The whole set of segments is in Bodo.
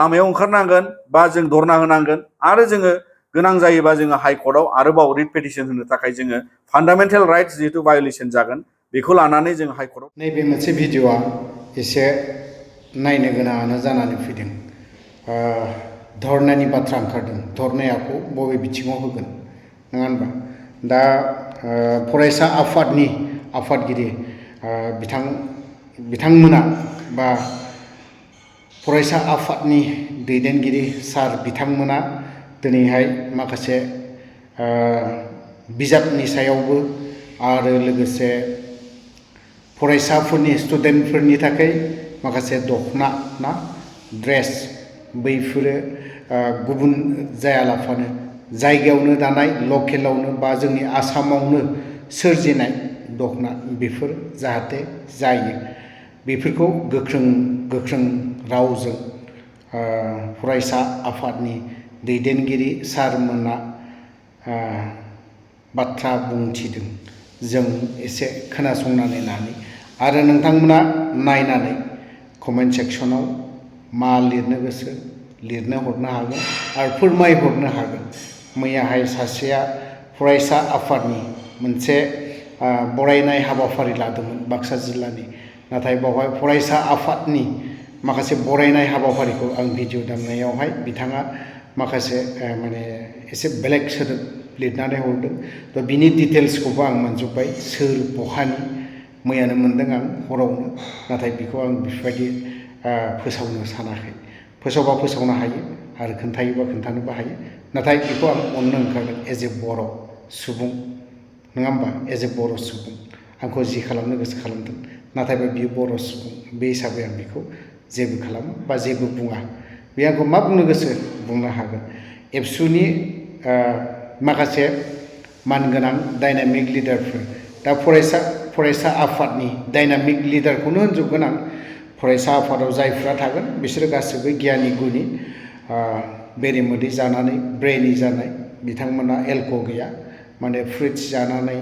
लामायाव ओंखारनांगोन बा जों धरना होनांगोन आरो जोङो गोनां जायोबा जोङो हाइ कर्टआव आरोबाव रिट पेटिशन होनो थाखाय जोङो फान्डामेन्टेल राइट्स जिहेतु भायलेसन जागोन बेखौ लानानै जों हाइ कर्टआव नैबे मोनसे भिडिअआ एसे नायनो गोनाङानो जानानै फैदों धरनानि बाथ्रा ओंखारदों धरनायाखौ बबे बिथिङाव होगोन नङा होनबा दा फरायसा आफादनि आफादगिरि बिथांमोना बा फरायसा आफादनि दैदेनगिरि सार बिथांमोना दिनैहाय माखासे बिजाबनि सायावबो आरो लोगोसे फरायसाफोरनि स्टुडेन्टफोरनि थाखाय माखासे दखना ना ड्रेस बैफोरो गुबुन जायालाफानो जायगायावनो दानाय लकेलावनो बा जोंनि आसामावनो सोरजिनाय दखना बेफोर जाहाथे जायो बेफोरखौ गोख्रों रावजों फरायसा आफादनि दैदेनगिरि सारमोना बाथ्रा बुंथिदों जों एसे खोनासंनानै लानि आरो नोंथांमोना नायनानै कमेन्ट सेक्सनाव मा लिरनो गोसो लिरनो हरनो हागोन आरो फोरमायहरनो हागोन मैयाहाय सासेया फरायसा आफादनि मोनसे बरायनाय हाबाफारि लादोंमोन बाक्सा जिल्लानि नाथाय बावहाय फरायसा आफादनि माखासे बरायनाय हाबाफारिखौ आं भिडिअ दामनायावहाय बिथाङा माखासे माने एसे बेलेग सोदोब लिरनानै हरदों थ' बिनि डिटेल्सखौबो आं मोनजोब्बाय सोर बहानि मैयानो मोनदों आं हरावनो नाथाय बेखौ आं बेफोरबायदि फोसावनो सानाखै फोसावबा फोसावनो हायो आरो खोन्थायोबा खोन्थानोबो हायो नाथाय बेखौ आं अननो ओंखारदों एज ए बर' सुबुं नङा होमबा एज ए बर' सुबुं आंखौ जि खालामनो गोसो खालामदों नाथायबा बियो बर' सुबुं बे हिसाबै आं बेखौ जेबो खालामा बा जेबो बुङा बे आंखौ मा बुंनो गोसो बुंनो हागोन एबसुनि माखासे मानगोनां डायनामिक लिडारफोर दा फरायसा आफादनि डायनामिक लिडारखौनो होनजोबगोन आं फरायसा आफादाव जायफ्रा थागोन बिसोरो गासैबो गियानि गुनि बेरेमोदै जानानै ब्रेनि जानाय बिथांमोना एल्क' गैया माने फ्रुइट्स जानानै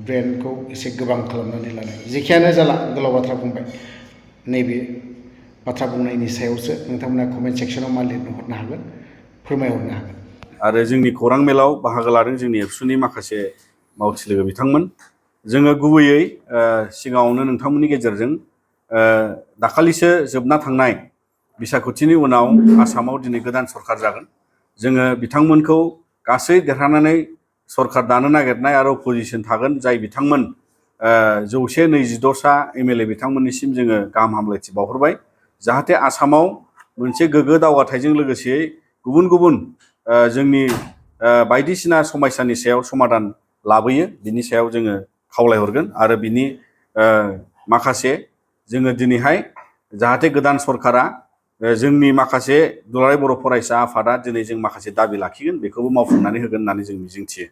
ब्रेनखौ एसे गोबां खालामनानै लानाय जेखियानो जाला गोलाव बाथ्रा बुंबाय नैबे बाथ्रा बुंनायनि सायावसो नोंथांमोना कमेन्ट सेक्सनाव मा लिरनो हरनो हागोन फोरमायहरनो हागोन आरो जोंनि खौरां मेलाव बाहागो लादों जोंनि एबसुनि माखासे मावथि लोगो बिथांमोन जोङो गुबैयै सिगाङावनो नोंथांमोननि गेजेरजों दाखालिसो जोबना थांनाय बिसायख'थिनि उनाव आसामाव दिनै गोदान सरखार जागोन जोङो बिथांमोनखौ गासै देरहानानै सरखार दानो नागिरनाय आरो अपोजिसन थागोन जाय बिथांमोन 126सा एमएलए बिथांमोननिसिम जोङो गाहाम हामलायथि बावहरबाय जाहाथे आसामाव मोनसे गोग्गो दावगाथायजों लोगोसे गुबुन गुबुन जोंनि बायदिसिना समस्यानि सायाव समाधान लाबोयो बिनि सायाव जोङो खावलायहरगोन आरो बिनि माखासे जोङो दिनैहाय जाहाथे गोदान सरकारा जोंनि माखासे दुलाराय बर' फरायसा आफादा दिनै जों माखासे दाबि लाखिगोन बेखौबो मावफुंनानै होगोन होननानै जों मिजिंथियो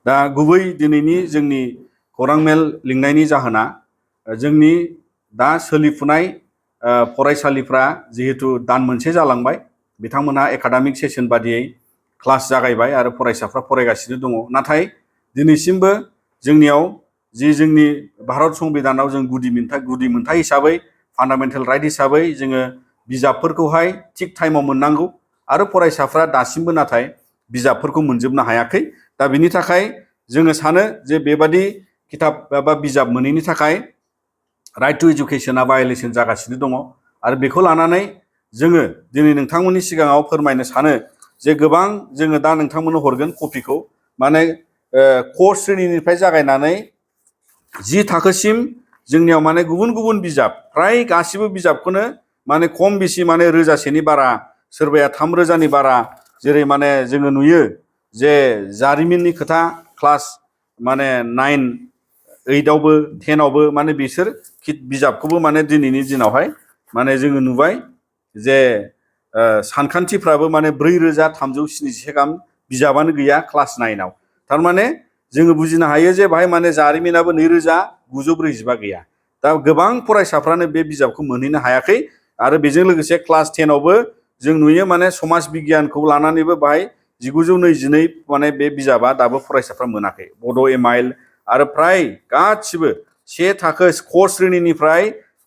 दा गुबै दिनैनि जोंनि खौरां मेल लिंनायनि जाहोना जोंनि दा सोलिफुनाय फरायसालिफ्रा जिहेतु दान मोनसे जालांबाय बिथांमोनहा एकाडेमिक सेसन बादियै क्लास जागायबाय आरो फरायसाफ्रा फरायगासिनो दङ नाथाय दिनैसिमबो जोंनियाव जि जोंनि भारत संबिधानाव जों गुदि मोनथाय हिसाबै फान्डामेन्टेल राइट हिसाबै जोङो बिजाबफोरखौहाय थिग टाइमाव मोननांगौ आरो फरायसाफ्रा दासिमबो नाथाय बिजाबफोरखौ मोनजोबनो हायाखै दा बिनि थाखाय जोङो सानो जे बेबादि किताब बा बिजाब मोनैनि थाखाय राइट टु एजुकेशना भायलेसन जागासिनो दङ आरो बेखौ लानानै जोङो दिनै नोंथांमोननि सिगाङाव फोरमायनो सानो जे गोबां जोङो दा नोंथांमोननो हरगोन कपिखौ माने क श्रेणीनिफ्राय जागायनानै 10 थाखोसिम जोंनियाव माने गुबुन गुबुन बिजाब फ्राय गासिबो बिजाबखौनो माने खम बेसि माने रोजासेनि बारा सोरबाया 3,000नि बारा जेरै माने जोङो नुयो जे जारिमिननि खोथा क्लास माने 9 8 आवबो 10 आवबो माने बिसोर बिजाबखौबो माने दिनैनि दिनावहाय माने जोङो नुबाय जे सानखान्थिफ्राबो माने 4,371 गाहाम बिजाबानो गैया क्लास 9 आव थारमाने जोङो बुजिनो हायो जे बाहाय माने जारिमिनाबो 2,945 गैया दा गोबां फरायसाफ्रानो बे बिजाबखौ मोनहैनो हायाखै आरो बेजों लोगोसे क्लास 10 आवबो जों नुयो माने समाज बिगियानखौ लानानैबो बाहाय 1922 माने बे बिजाबा दाबो फरायसाफ्रा मोनाखै बड' एमाइल आरो फ्राय गासिबो 1 थाखो क श्रेणीनिफ्राय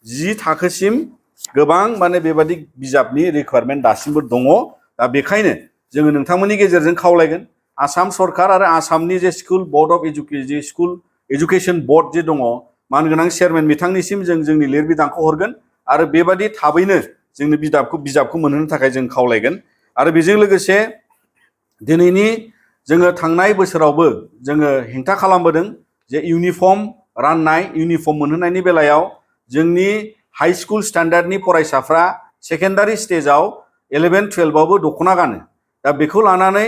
10 थाखोसिम गोबां माने बेबादि बिजाबनि रिक्वायरमेन्ट दासिमबो दङ। दा बेखायनो जोङो नोंथांमोननि गेजेरजों खावलायगोन आसाम सरकार आरो आसामनि जे school board of school education board जे दङ मानगोनां चेयारमेन बिथांनिसिम जों जोंनि लिरबिदांखौ हरगोन आरो बेबादि थाबैनो जोंनो बिजाबखौ मोनहोनो थाखाय जों खावलायगोन। आरो बेजों लोगोसे दिनैनि जोङो थांनाय बोसोरावबो जोङो हेंथा खालामबोदों जे इउनिफर्म राननाय इउनिफर्म मोनहोनायनि बेलायाव जोंनि हाई स्कुल स्टैंडार्डनि फरायसाफ्रा सेकेन्डारि स्टेजाव 11-12आवबो दख'ना गानो। दा बेखौ लानानै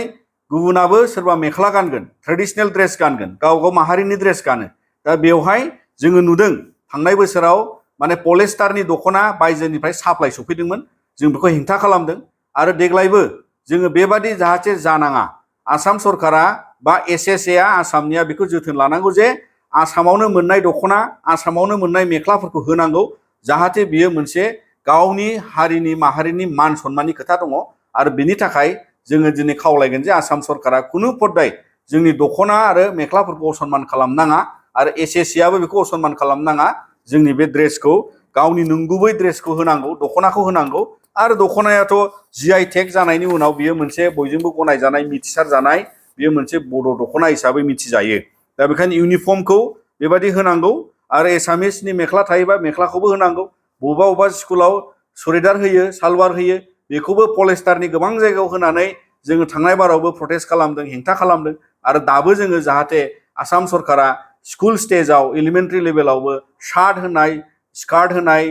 गुबुनाबो सोरबा मेख्ला गानगोन, ट्रेडिशनेल ड्रेस गानगोन, गाव गाव माहारिनि ड्रेस गानो। दा बेवहाय जोङो नुदों थांनाय बोसोराव माने पलिस्टारनि दख'ना बायजोनिफ्राय साप्लाइ सफैदोंमोन, जों बेखौ हेंथा खालामदों। आरो देग्लायबो जोङो बेबादि जाहाथे जानाङा आसाम सरकारा बा एसएसएआ आसामनिया बेखौ जोथोन लानांगौ जे आसामावनो मोननाय दख'ना आसामावनो मोननाय मेख्लाफोरखौ होनांगौ, जाहाथे बियो मोनसे गावनि हारिनि माहारिनि मान सन्माननि खोथा दङ। आरो बेनि थाखाय जोङो दिनै खावलायगोन जे आसाम सरकारा खुनु पद्दाय जोंनि दख'ना आरो मेख्लाफोरखौ असनमान खालामनाङा आरो एसएसएआबो बेखौ असनमान खालामनाङा। जोंनि बे ड्रेसखौ गावनि नंगुबै ड्रेसखौ होनांगौ, दख'नाखौ होनांगौ। आरो दख'नायाथ' GI टेग जानायनि उनाव बियो मोनसे बयजोंबो गनायजानाय मिथिसार जानाय बियो मोनसे बड' दख'ना हिसाबै मिथिजायो। दा बेखायनो इउनिफर्मखौ बेबादि होनांगौ आरो एसामिसनि मेख्ला थायोबा मेख्लाखौबो होनांगौ। बबेबा बबेबा स्कुलाव सुरिदार होयो, सालवार होयो, बेखौबो पलिस्टारनि गोबां जायगायाव होनानै जोङो थांनाय बारावबो प्रटेस्ट खालामदों, हेंथा खालामदों। आरो दाबो जोङो जाहाथे आसाम सरकारा स्कुल स्टेजाव एलिमेन्टारि लेभेलावबो शार्ट होनाय, स्कार्ट होनाय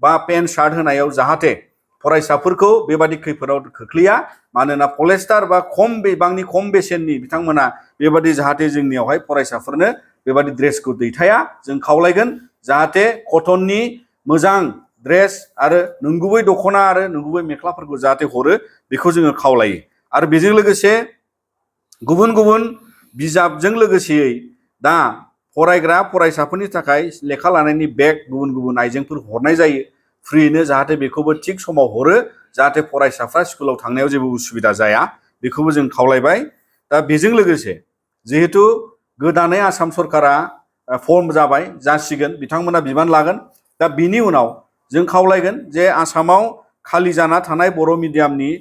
बा पेन्ट शार्ट होनायाव जाहाथे फरायसाफोरखौ बेबादि खैफोदाव खोख्लैया। मानोना पलिस्टार बा खम बिबांनि खम बेसेननि बिथांमोना बेबादि जाहाथे जोंनियावहाय फरायसाफोरनो बेबादि ड्रेसखौ दैथाया। जों खावलायगोन जाहाथे कटननि मोजां ड्रेस आरो नंगुबै दख'ना आरो नंगुबै मेख्लाफोरखौ जाहाथे हरो, बेखौ जोङो खावलायो। आरो बेजों लोगोसे गुबुन गुबुन बिजाबजों लोगोसेयै दा फरायग्रा फरायसाफोरनि थाखाय लेखा लानायनि बेग गुबुन गुबुन आइजेंफोर हरनाय जायो फ्रियैनो, जाहाथे बेखौबो थिग समाव हरो, जाहाथे फरायसाफ्रा स्कुलाव थांनायाव जेबो उसुबिदा जाया, बेखौबो जों खावलायबाय। दा बेजों लोगोसे जिहेथु गोदानै आसाम सरकारा फर्म जासिगोन, बिथांमोना बिबान लागोन। दा बिनि उनाव जों खावलायगोन जे आसामाव खालि जाना थानाय बर' मिडियामनि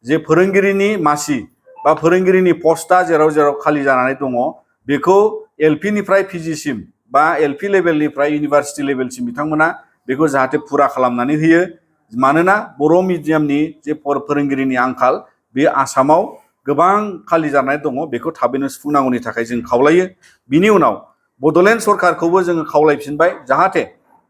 जे फोरोंगिरिनि मासि बा फोरोंगिरिनि पस्टआ जेराव जेराव खालि जानानै दङ बेखौ एलपिनिफ्राय पिजिसिम बा एलपि लेभेलनिफ्राय इउनिभार्सिटि लेभेलसिम बिथांमोना बेखौ जाहाथे फुरा खालामनानै होयो। मानोना बर' मिडियामनि जे फोरोंगिरिनि आंखाल बे आसामाव गोबां खालि जानाय दङ, बेखौ थाबैनो सुफुंनांगौनि थाखाय जों खावलायो। बिनि उनाव बड'लेण्ड सरकारखौबो जोङो खावलायफिनबाय जाहाथे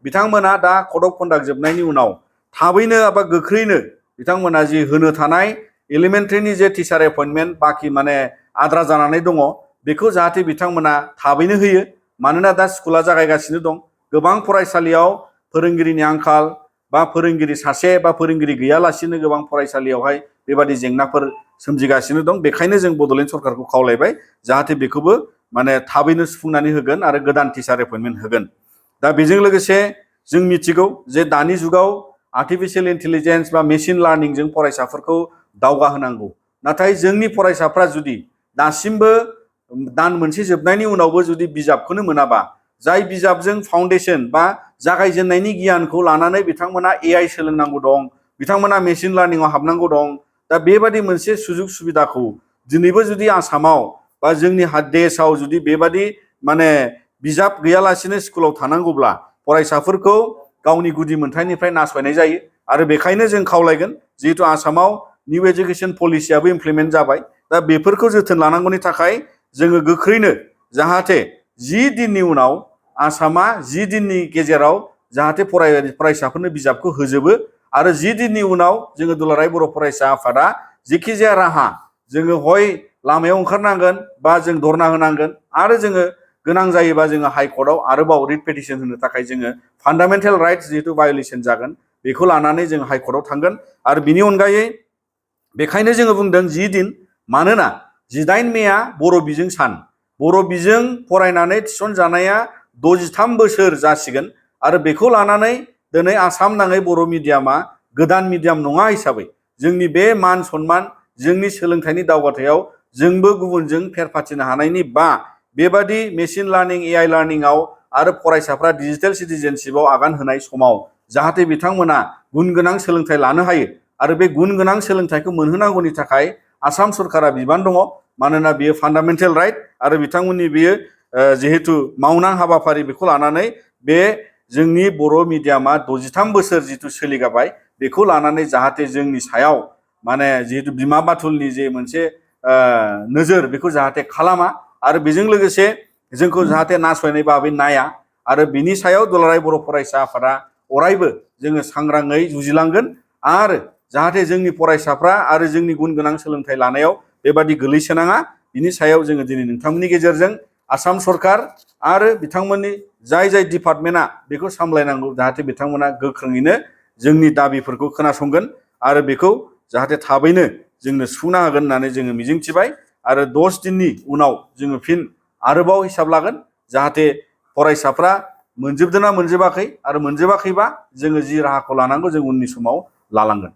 बिथांमोना दा कड अफ कन्डाक्ट जोबनायनि उनाव थाबैनो बा गोख्रैनो बिथांमोना जि होनो थानाय एलिमेन्टारिनि जे टिचार एपइन्टमेन्ट बाखि माने आद्रा जानानै दङ बेखौ जाहाथे बिथांमोना थाबैनो होयो। मानोना दा स्कुला जागायगासिनो दं, गोबां फरायसालियाव फोरोंगिरिनि आंखाल बा फोरोंगिरि सासे बा फोरोंगिरि गैयालासिनो गोबां फरायसालियावहाय बेबादि जेंनाफोर सोमजिगासिनो दं। बेखायनो जों बड'लेण्ड सरकारखौ खावलायबाय जाहाथे बेखौबो माने थाबैनो सुफुंनानै होगोन आरो गोदान टिचार एपइन्टमेन्ट होगोन। दा बेजों लोगोसे जों मिथिगौ जे दानि जुगाव आर्टिफिशियेल इन्टेलिजेन्स बा मेसिन लार्निंजों फरायसाफोरखौ दावगाहोनांगौ। नाथाय जोंनि फरायसाफ्रा जुदि दासिमबो दान मोनसे जोबनायनि उनावबो जुदि बिजाबखौनो मोनाबा, जाय बिजाबजों फाउन्डेसन बा जागायजेननायनि गियानखौ लानानै बिथांमोना AI सोलोंनांगौ दं, बिथांमोना मेसिन लार्निंआव हाबनांगौ दं। दा बेबादि मोनसे सुजुग सुबिदाखौ दिनैबो जुदि आसामाव बा जोंनि देशआव जुदि बेबादि माने बिजाब गैयालासिनो स्कुलाव थानांगौब्ला फरायसाफोरखौ गावनि गुदि मोनथायनिफ्राय नासयनाय जायो। आरो बेखायनो जों खावलायगोन जिहेतु आसामाव निउ एजुकेशन पलिसियाबो इमप्लिमेन्ट जाबाय, दा बेफोरखौ जोथोन लानांगौनि थाखाय जोङो गोख्रैनो जाहाथे 10 दिननि उनाव आसामा 10 दिननि गेजेराव जाहाथे फरायसाफोरनो बिजाबखौ होजोबो। आरो 10 दिननि उनाव जोङो दुलाराय बर' फरायसा आफादा जेखिजाया राहा जोङो हय लामायाव ओंखारनांगोन बा जों धरना होनांगोन आरो जोङो गोनां जायोबा जोङो हाइकर्टआव आरोबाव रिट पिटिसन होनो थाखाय जोङो फान्डामेन्टेल राइट्स जिहेतु भायलेसन जागोन बेखौ लानानै जों हाइकर्टआव थांगोन। आरो बिनि अनगायै बेखायनो जोङो बुंदों 10 दिन, मानोना 18 मेआ बर' बिजों सान, बर' बिजों फरायनानै थिसनजानाया 63 बोसोर जासिगोन। आरो बेखौ लानानै दिनै आसाम नाङै बर' मिडियामा गोदान मिडियाम नङा हिसाबै जोंनि बे मान सन्मान जोंनि सोलोंथाइनि दावगाथायाव जोंबो गुबुनजों फेर फाथिनो हानायनि बा बेबादि मेसिन लार्निं AI लार्निंआव आरो फरायसाफ्रा डिजिटेल सिटिजेनशिपआव आगान होनाय समाव जाहाथे बिथांमोना गुन गोनां सोलोंथाइ लानो हायो आरो बे गुन गोनां सोलोंथाइखौ मोनहोनांगौनि थाखाय आसाम सरकारा बिबान दङ मानोना बियो फान्डामेन्टेल राइट आरो बिथांमोननि बियो जिहेतु मावनां हाबाफारि बेखौ लानानै बे जोंनि बर' मिडियामा 63 बोसोर जिथु सोलिगाबाय बेखौ लानानै जाहाथे जोंनि सायाव माने जिहेतु बिमा बाथुलनि जे मोनसे नोजोर बेखौ जाहाथे खालामा आरो बेजों लोगोसे जोंखौ जाहाथे नासयनाय भाबै नाया आरो बिनि सायाव दुलाराय बर' फरायसा आफादा अरायबो जोङो सांग्राङै जुजिलांगोन आरो जाहाथे जोंनि फरायसाफ्रा आरो जोंनि गुन गोनां सोलोंथाइ लानायाव बेबादि गोलैसोनाङा बिनि सायाव जोङो दिनै नोंथांमोननि गेजेरजों आसाम सरकार आरो बिथांमोननि जाय डिपार्टमेन्टआ बेखौ सामलायनांगौ जाहाथे बिथांमोना गोख्रोङैनो जोंनि दाबिफोरखौ खोनासंगोन आरो बेखौ जाहाथे थाबैनो जोंनो सुफुंनो हागोन होननानै जोङो मिजिंथिबाय आरो 10 दिननि उनाव जोङो फिन आरोबाव हिसाब लागोन जाहाथे फरायसाफ्रा मोनजोबदोंना मोनजोबाखै आरो मोनजोबाखैबा जोङो जि राहाखौ लानांगौ जों उननि समाव लालांगोन।